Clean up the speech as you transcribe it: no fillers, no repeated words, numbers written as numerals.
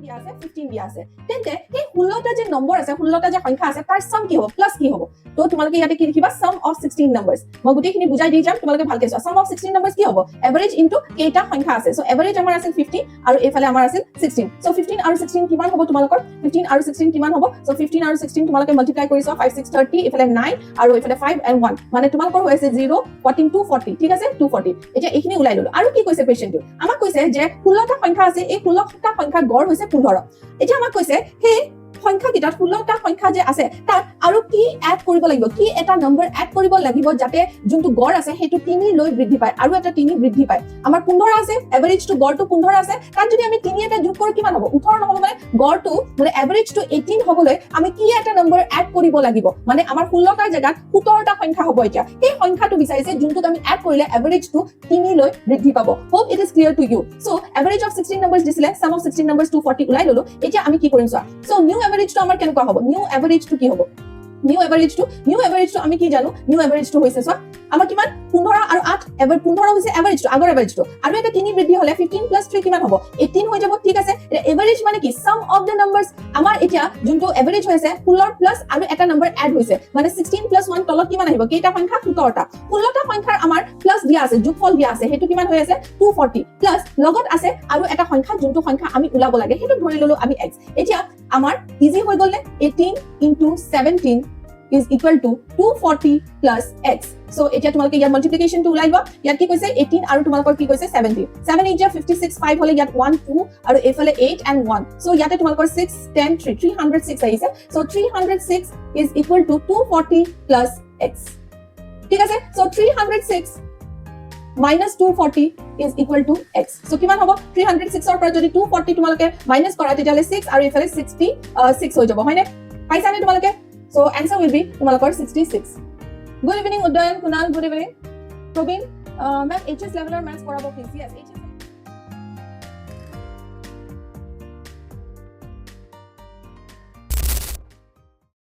দিয়া আছে? 15 দিয়া আছে। তেন্তে সেই 16টা যে নম্বৰ আছে, 16টা যে সংখ্যা আছে, তাৰ চাম কি হ'ব, প্লাছ কি হ'ব? তো তোমালোকে ইয়াতে কি লিখিবা? চাম অফ 16 নাম্বাৰ্ছ। মই গোটেইখিনি বুজাই দি যাম, তোমালোকে ভালকে চোৱা। চাম অফ 16 নাম্বাৰ্ছ কি হ'ব? এভাৰেজ ইনটু কেইটা সংখ্যা আছে। চ' এভাৰেজ আমাৰ আছিল 15 আৰু এইফালে আমাৰ আছিল 16। চ' 15 আৰু 16 কিমান হ'ব তোমালোকৰ? 15 আৰু 16 কিমান হ'ব? চ' 15 আৰু 16 তোমালোকে মাল্টিপ্লাই কৰি চোৱা। ফাইভ ছিক্স 30, এইফালে নাইন আৰু এইফালে ফাইভ এণ্ড ওৱান, মানে তোমালোকৰ হৈ আছে জিৰ' 14, 240। ঠিক আছে, 240। এতিয়া এইখিনি ওলাই ললো। আৰু কি কৈছে কুৱেশ্যনটো? আমাক কৈছে যে 16টা সংখ্যা আছে, এই 16টা সংখ্যা গড় হৈছে 15। এতিয়া আমাক কৈছে সেই সংখ্যাকেইটাত, 16টা সংখ্যা যে আছে, তাত আৰু কি এড কৰিব লাগিব, কি এটা নম্বৰ এড কৰিব লাগিব, যাতে যোনটো গড় আছে সেইটো 3লৈ বৃদ্ধি পায় আৰু এটা 3 বৃদ্ধি পায়। আমাৰ 15 আছে এভাৰেজটো, গড়টো 15 আছে। তাত যদি আমি 3 এটা যোগ কৰোঁ কিমান হ'ব? 18 নহ'ব? মানে গড়টো, মানে এভাৰেজটো 18 হ'বলৈ আমি কি এটা নম্বৰ এড কৰিব লাগিব? মানে আমাৰ 16টাৰ জেগাত 17টা সংখ্যা হ'ব। এতিয়া সেই সংখ্যাটো বিচাৰিছে যোনটোত আমি এড কৰিলে এভাৰেজটো 3লৈ বৃদ্ধি পাব। Hope it is clear to you. So average of 16 numbers দিছিলে, sum of 16 numbers 240 ওলাই ললো। এতিয়া আমি কি কৰিম চোৱা। চ' নিউ এভাৰেজটো আমাৰ কেনেকুৱা হ'ব? নিউ এভাৰেজটো কি হ'ব? নিউ এভাৰেজটো আমি কি জানো? নিউ এভাৰেজটো হৈছে, চোৱা, আমাৰ কিমান? 15 আৰু 8। এবাৰ 15 হৈছে এভাৰেজটো, আগৰ এভাৰেজটো, আৰু এটা 3 বৃদ্ধি হলে 15 প্লাছ 3 কিমান হ'ব? 18 হৈ যাব। ঠিক আছে। এতিয়া এভাৰেজ মানে কি? চাম অফ the numbers. আমাৰ এতিয়া যোনটো এভাৰেজ হৈছে, 16 প্লাছ আৰু এটা নম্বৰ এড হৈছে, মানে 16 প্লাছ 1। তলত কিমান আহিব? কেইটা সংখ্যা? 17টা। 16টা সংখ্যাৰ আমাৰ প্লাছ দিয়া আছে, যোগফল দিয়া আছে, সেইটো কিমান হৈ আছে? 240। প্লাছ লগত আছে আৰু এটা সংখ্যা, যোনটো সংখ্যা আমি ওলাব লাগে, সেইটো ধৰি ললো আমি এক্স। এতিয়া আমাৰ ইজি হৈ গ'ল নে? 18 into 17 is equal to 240 plus x. So এতিয়া তোমালোকে ইয়াত মাল্টিপ্লিকেশ্যনটো ওলাই লোৱা। ইয়াত কি কৈছে? 18 আৰু তোমালোকৰ কি কৈছে? 17। 7 8 56, 5 হ'লে ইয়াত 1 2 আৰু এইফালে 8 and 1। So ইয়াতে তোমালোকৰ 6 10 3, 306 আহিছে। So 306 is equal to 240 plus x। ঠিক আছে। So 306 minus 240 is equal to x. So কিমান হ'ব? 306 ৰ পৰা যদি 240 তোমালোকে মাইনাছ কৰা, তেতিয়াহ'লে 6 আৰু এইফালে 66 হৈ যাব, হয়নে? পাইছানে তোমালোকে? So answer will be তোমালোকৰ 66. Good evening, Udayan, Kunal, good evening. Praveen, ma'am, HS level maths কৰাব please. Yes, HS.